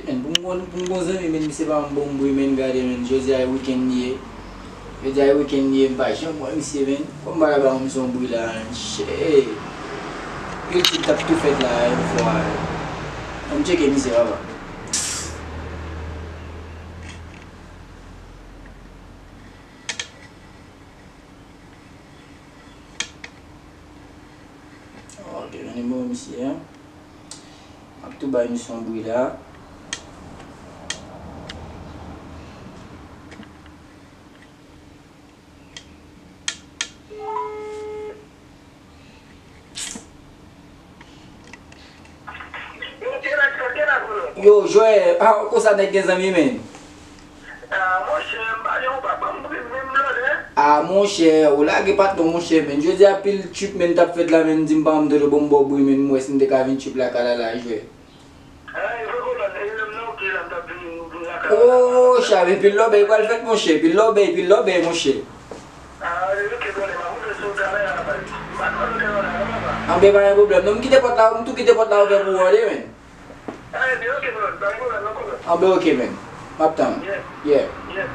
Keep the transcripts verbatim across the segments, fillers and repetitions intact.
Men, pou m gon, pou m gon zanmi, men, misye pa m bon bri, men, gade, men, jodi a e wikenn li ye. Jodi a e wikenn li ye, m pa janm wè misye, men. Kòm m pa ta ba misye yon bri la, men, shit. Yo ti t ap tou fèt la, yon fwa. An m tcheke misye, papa. Ok, men nimewo misye a. M ap tou bay misye yon bri la. Yo, jwè, ah, konsa nèg gen zanmi, men. Ah, monchè, m pa gen yon papa, m prive menm blòdè. Ah, monchè, ou lage patnè w, monchè, men. Jodi a pil trip, men, t ap fèt la, men, di m pa m dolo, bon, m ba w bri, men, m wè si m te ka vin trip lakay la, la, jwè. Ah, e vre kolòn, e menm nan, ok, la, m t ap vin, vin lakay la. Oh, chave, pil lòbèy pral fèt, monchè, pil lòbèy, pil lòbèy, monchè. Ah, ok, blòdè, m ap montre si w travay la, papa. M pa t konn ou te la, non, papa. Anben, pa gen pwoblèm. Non, m kite pòt la, m tou kite pòt la ouvè pou ou, tande, men. Ah, ebyen, ok, bro. Pa gen pwoblèm, non, bro. Anben, ok, men. M ap tann. Yeah. Yeah. Yeah.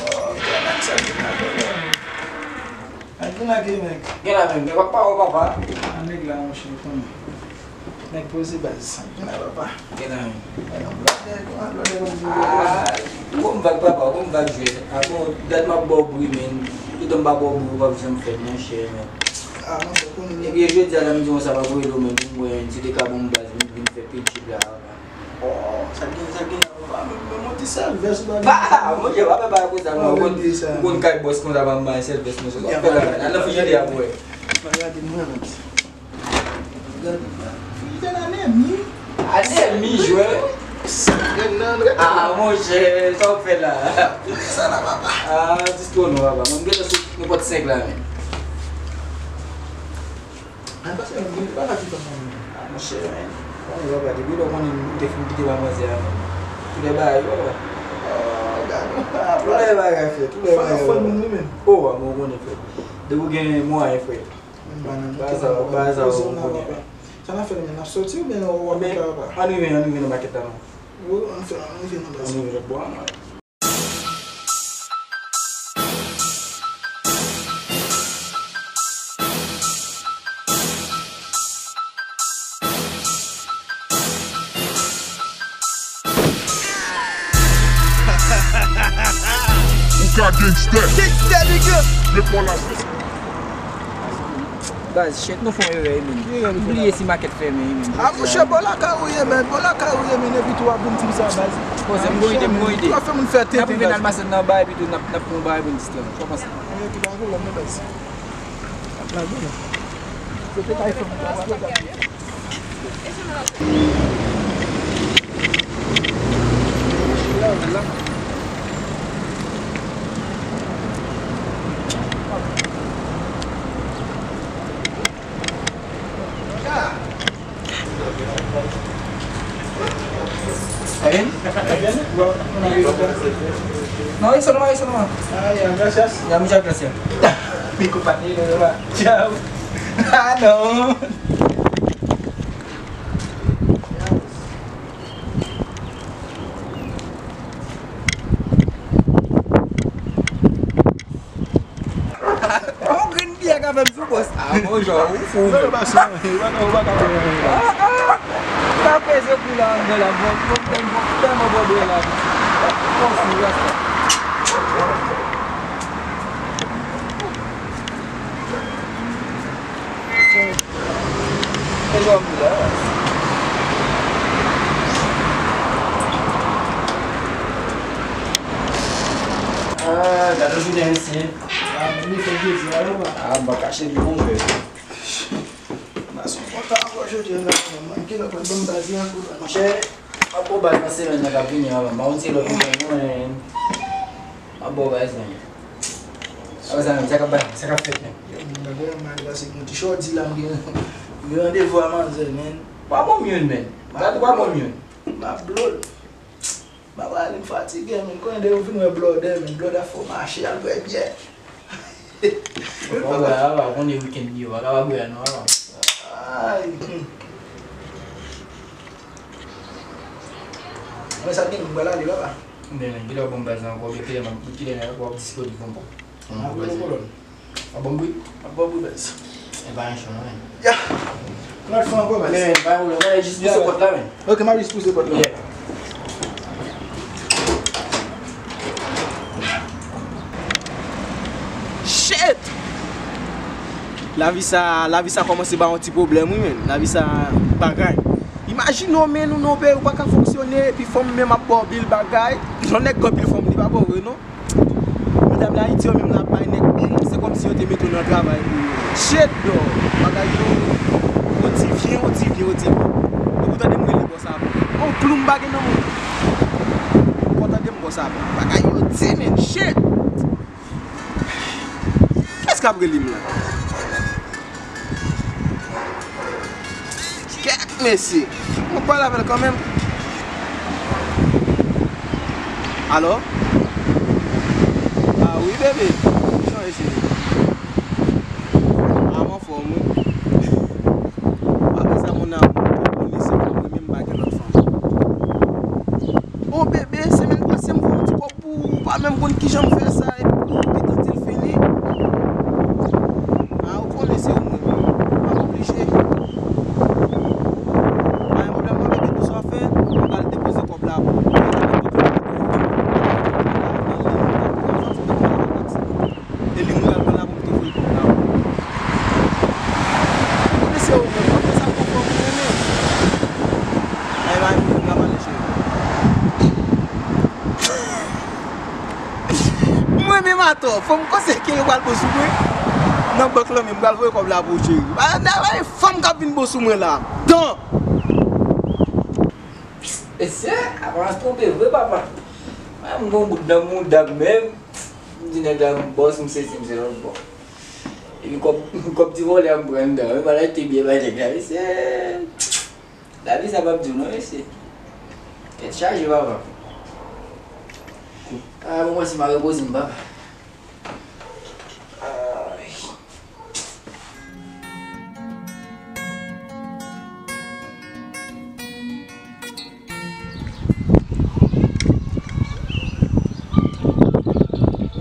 Oh, gen nèg sa ki la, gen la. Nèg vin lage, nèg. Gen la menm, gen papa ou papa. A nèg la, monchè, konnen. Nèg poze baz. Gen la, papa. Gen la menm. Gen la, blòdè, kòman blòdè, blòdè? Ah, ou bon vag, papa, ou bon vag jwè. Ah, bon, dat m ap ba w bri, men. Toutan m pa ba w bri, ou p ap janm fè, monchè, men. Ah, monchè, konnen. Ebyen, jodi a la, m di w sa, pa voye lo, men, pou m wè, si te ka bon baz, vin, vin fè pil trip la, papa. Oh, sa gen, sa gen la, papa. Men, men, yon ti sèl vès ou pa gen. Bah, monchè, pa fè bagay konsa, non. Ou konn, ou konn kay bòs konsa, pa m bay sèl vès, monchè. Sa w fè la, al nan frijidè a pou wè. Gade, mwen, mèt. Gade, frijidè la, anemi. Anemi, jwè. Ah, monchè, sa w fè la? Sa la, papa. Ah, distro non, papa. Mwen, m gentan sou nenpòt senk la, men. An pase yon minit, pa ka kite fanm nan. Ah, monchè, men. Bon, yo pa depi lè w konnen m te fin kite manmzè a, men. Tout lè bagay, yo. Oh, gade. Tout lè bagay, frè. Tout lè bagay, frè. Fò moun li menm. Oh, a, bon, konnen, frè. Depi w gen mwayen, frè. Menm pa nan. Ba sa, ba sa, ou konnen, men. Sa n ap fè, men, n ap soti oubyen w ap la, papa? Ann rive, ann rive nan makèt la, non. Wi, ann fè, ann rive nan baz. Ann rive lòt bò a, non. Ou ka gangsta. Gangsta, nigga. Depi w la. Baz, shit, nou fè yon erè, wi, men. M bliye si makèt fèmen, wi, men. Ah, monchè, bò lakay ou ye, men. Bò lakay ou ye, men. Epi tou w ap vin di m sa, baz. Poze, m gon ide, m gon ide. Tou w ap fè moun fè tenten, baz. N ap rive nan almasen nan ba, epi tou n ap, n ap pran yon bagay pou n distrè nou. Kòmanse. Epi pa gen pwoblèm, non, baz. N ap lage, non. Se te kay fè moun. Está bien? Non, eso no va, eso no va. Ah, ya, gracias. Ya, muchas gracias. Mi compadre, no va. Chao. Ah, no. On grenn pyè ka fè m sou bòs. Ah, bon, jan, ou fou, men. Non, non, pa sa, non, ou pa ka fè. Ah, ah. Ou ka peze kou la anndan la, bon, bon, bon, bon, tèlman bon bwè la. Bon, si, rasta. Ah, gade jounen mesye. Ah, men li fè plezi a, papa. Ah, m pa kache li, mon frè. Mason kontan ankò jodi a, la, mwen ki lè pral ban m baz la, papa. Monchè, m ap ba w baz nan semèn nan k ap vini an, m pa konn si lòt weekend, non, men m ap ba w baz, men. Sa k ap bay, sa k ap fèt, men? Yo, m pa gen mal pase gen ti chòdi la, m gen, m gen randevou a manzè, men. Pa bon m youn, men. Gade, pa bon m youn. M ap blow l. M ap ale, m fatige, men. Konnen depi w vin wè blòdè, men, blòdè fò mache, al bwè byè. Ou pa wè, a, ou konnen wikenn li yo, pa ka pa bwè a non, a. Ay, hmm. Mwen sa gen, m pral ale, papa. Men, men, kilè w ban m baz la ankò, oubyen kilè m, kilè w ap disponib pou m pran? Mwen ap pran kolòn. A bon bri? A bon bri, baz. E pa yon chan, non, men. Ya! Lòt fwa ankò, baz. Men, men, pa yon pwoblèm, men, jis pouse pòt la, men. Ok, m ap jis pouse pòt la. Yeah. Shit! Lavi sa, lavi sa kòmanse ba yon ti pwoblèm, wi, men. Lavi sa bagay. Imajine w, men, ou nan yon peyi, ou pa ka fonksyone, epi fanm menm ap ba w bil bagay. Jan nèg gen anpil fanm, li pa bon vre, non. Medam la Ayiti yo menm la ap bay nèg bil, se kòmsi yo te mete w nan travay pou yo. Shit, dò. Bagay yo, yo divyen, yo divyen, yo divyen. Depi w tande m rele bò sa, bon. On klou m pa gen nan mwen. Ou tande m bò sa, bon. Bagay yo di, men, shit. Kiyès k ap rele m la? Kèt, mesye. Mwen pale avè l kanmenm. Alo? A wi, bebe. Kijan w ye, cheri? A, m anfòm, wi. Apre sa, mon amour, ou konnen se mwen menm, m pa gen lòt fanm. Bon, bebe, semèn pase, m voye yon ti kòb pou ou, ou pa menm konn kijan m fè sa, epi pou ou gentan di l fini. A, ou konnen se ou mwen, m ap oblije. Pa gen pwoblèm non, bebe, tout sa w fè, m pral depoze kòb la pou ou. E li m pral pran la pou m te voye kòb la pou ou. Ou konnen se ou menm, w ap fè sa pou fanm ou renmen. Ay, bay, m ap ale, cheri. Mwen menm atò, fanm panse ke yo pral bon sou mwen. Nan bank lan menm, m pral voye kòb la pou ou, cheri. Pa, pa, pa, fanm k ap vin bon sou mwen la. Dan! Mesye, apa m twonpe vre, papa. Mwen, m gon bout nan mouda m menm. M di nèg la m bòs, m sezi, m se lòt bò. Epi kòb, kòb ti vòlè a m pran anndan. Mwen pa rete byen bay nèg la, mesye. Lavi sa p ap di w non, mesye. Tèt chaje, papa. Ah, mwen kòmanse mal repoze m, papa. Ay.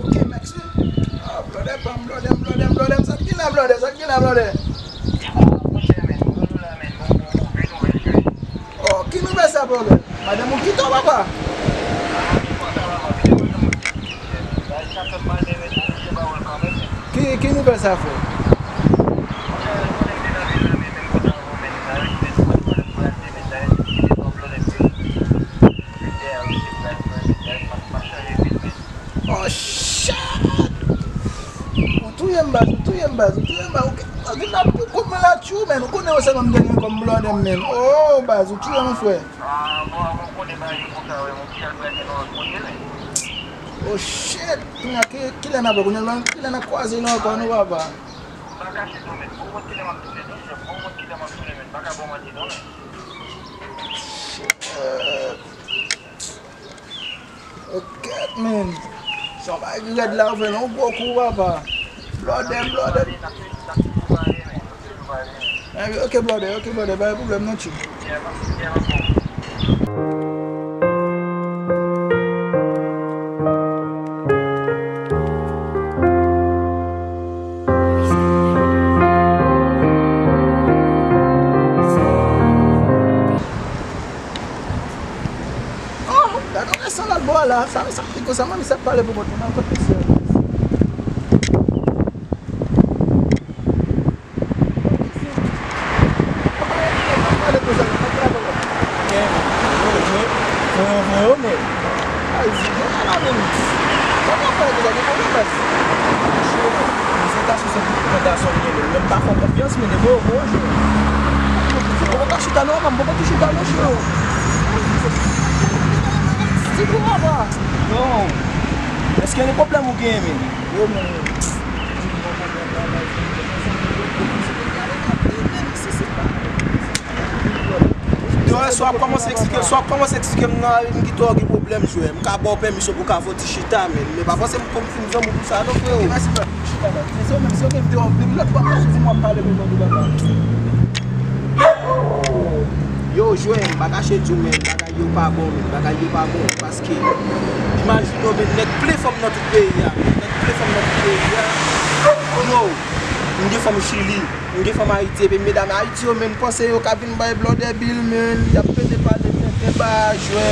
Ok, Max, wi. Ah, blòdè pa m, blòdè m, blòdè m, blòdè m. Sa k gen la, blòdè? Sa k gen la, blòdè? Oh, ki nouvèl sa, blòdè? Madanm ou kite w, papa? Ki, ki nouvèl sa, frè? Oh, shit! Ou touye m, baz, ou touye m, baz, ou touye m, baz. Ou vin la pou kont mwen la, tchou, men. Ou konnen yo sèlman m te gen kòm blòdè m, men. Oh, baz, ou touye m, frè. Oh, shit! Kounye a, ki, kilè n ap wè? Kounye a, kilè n ap kwaze la ankò, non, papa? Shit. Ok, man. Sa w bay rèd la, ou fè yon gwo kou, papa. Blòdè, blòdè. Eh, ok, blòdè, ok, blòdè, pa gen pwoblèm non, tchou. Oh, gade yon resan lòt bò a la. Sa, sa, ki konsa, manmi sa pale pou kont li nan kot misye. Pale konsa, pa travay la. Voye, voye, voye, voye, men. Ay, zi, mwen pa la menm. Sa w ap fè deja, gen pwoblèm, baz. Misye ta sou se pou gason li ye, men m pa fè w konfyans, men depi w voye, voye. Ou poko ka chita non, m poko tou chita non, chero. Ti kou papa. Non. Èske gen pwoblèm ou genyen, men? Yo, men. Yo, si w ap kòmanse eksplike, si w ap kòmanse eksplike m nan, m kite w gen pwoblèm, jwè. M ka ba w pèmisyon pou w ka fè yon ti chita, men, men pa panse m konn fin zanmi w pou sa, non, freo. Mèsi, bro. Chita la. Se ou menm, se ou menm, te wè, depi lòt fwa, m ap sezi, m ap pale, men, bann baba. Yo, jwè, m pa kache di w, men, bagay yo pa bon, men, bagay yo pa bon, paske, imajine w, men, nèg plen fanm nan tout peyi a, men, nèg plen fanm nan tout peyi a. Yo, m gen fanm Chili. M gen fanm Ayiti, epi medam Ayiti yo, men, panse yo ka vin bay blòdè bil, men, y ap pete pale tenten ba jwè.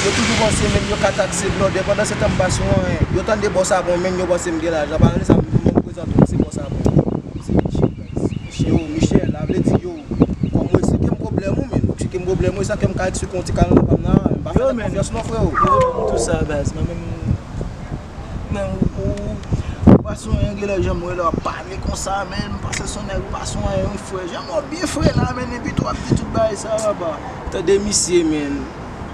Yo toujou panse, men, yo ka takse blòdè, pandan se tan m pa sou anyen. Yo tande bòs a bon, men, yo panse m gen lajan. Paske sa, m prezante w, se bòs a bon. Se Michel, guys. Yo, Michel, la vle di, yo, kòm mwen eksplike m pwoblèm ou, men, ou eksplike m pwoblèm ou, e sa ke m ka eksplike yon ti kalanbè pa m nan, men, pa fè nèg konfyans non, freo. Yo, men, tou sa, baz, mwen menm, men, ou, ou, ou pa sou anyen, genlè jan m wè la, w ap pale konsa, men, m panse se yon nèg ou pa sou anyen, wi, frè. Jan m wè w byen fre la, men, epi tou w ap di tout bagay sa, papa. Tande misye, men.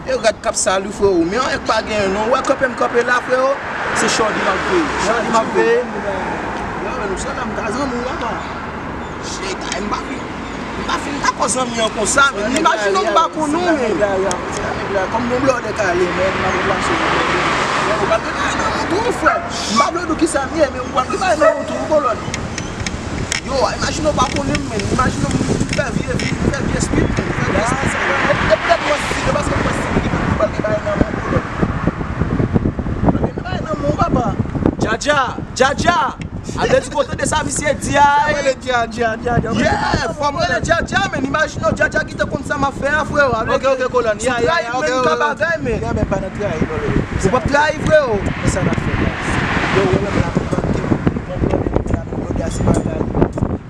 E gad k ap sal wi, freo. Men anyen k pa genyen non. Ou wè kanpe m kanpe la, freo? Se Shorty m ap veye. Shorty m ap veye. Yo, men, ou sa la, m ka zanmi w, papa. Shit, ay, m pa fin, m pa fin dakò zanmi an konsa, men imajine w m pa konnen w, men. Kòm yon blòdè kale, men, m ap pase w. Ou pral gen bagay nan moutou, frè. M pa vle w di w kisa m ye, men ou pral gen bagay nan moutou, kolòn. Yo, imajine w pa konnen m, men. Imajine w m fè vye vi, m fè vye speed, men. M fè vye speed. E, e poutèt mwen si, se paske mwen si, ki fè m pral gen bagay nan moutou, kolòn. Pral gen bagay nan moutou, papa. Djadja, Djadja. Ap vle di kote de sa misye di a, eh. Rele Djadja, Djadja. Yeah, fò m rele Djadja, men imajine w Djadja ki te konn sa m ap fè a, freo. Ap vle di, ok, ok, kolòn. Si w trayi m, men m ka bagay, men. Ou p ap trayi, freo. Men sa n ap fè, guys. Yo, wè menm la, m tante, bon, blòdè, blòdè a se bagay la.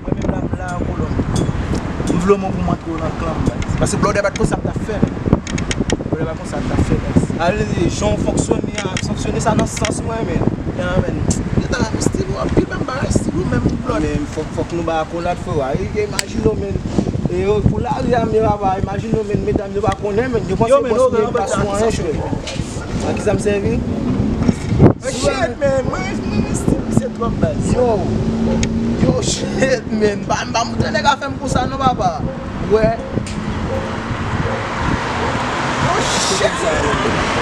Mwen menm la, m la, kolòn. M vle w mwen pou m antre w nan klan m, guys. Paske blòdè pa t konn sa m t ap fè, men. Blòdè pa t konn sa m t ap fè, guys. Ale, jan w fonksyone a, fonksyone sa nan sans mwen, men. Ya, men. Yo ta la, men, still, w ap pi menm bagay, still, ou menm, blòdè. Men, fòk, fòk nou ba akolad, frè. Imajine w, men. E yo, pou lari a, men, papa, imajine w, men, medam yo pa konnen, men. Yo panse bòs mwen pa sou anyen, frè. A kisa m sèvi? Shit, man. Mwen, mwen, mwen, se, se twòp baz. Yo. Yo, shit, man. M pa, m pa montre nèg a fè m konsa non, papa. Wè. Yo, shit.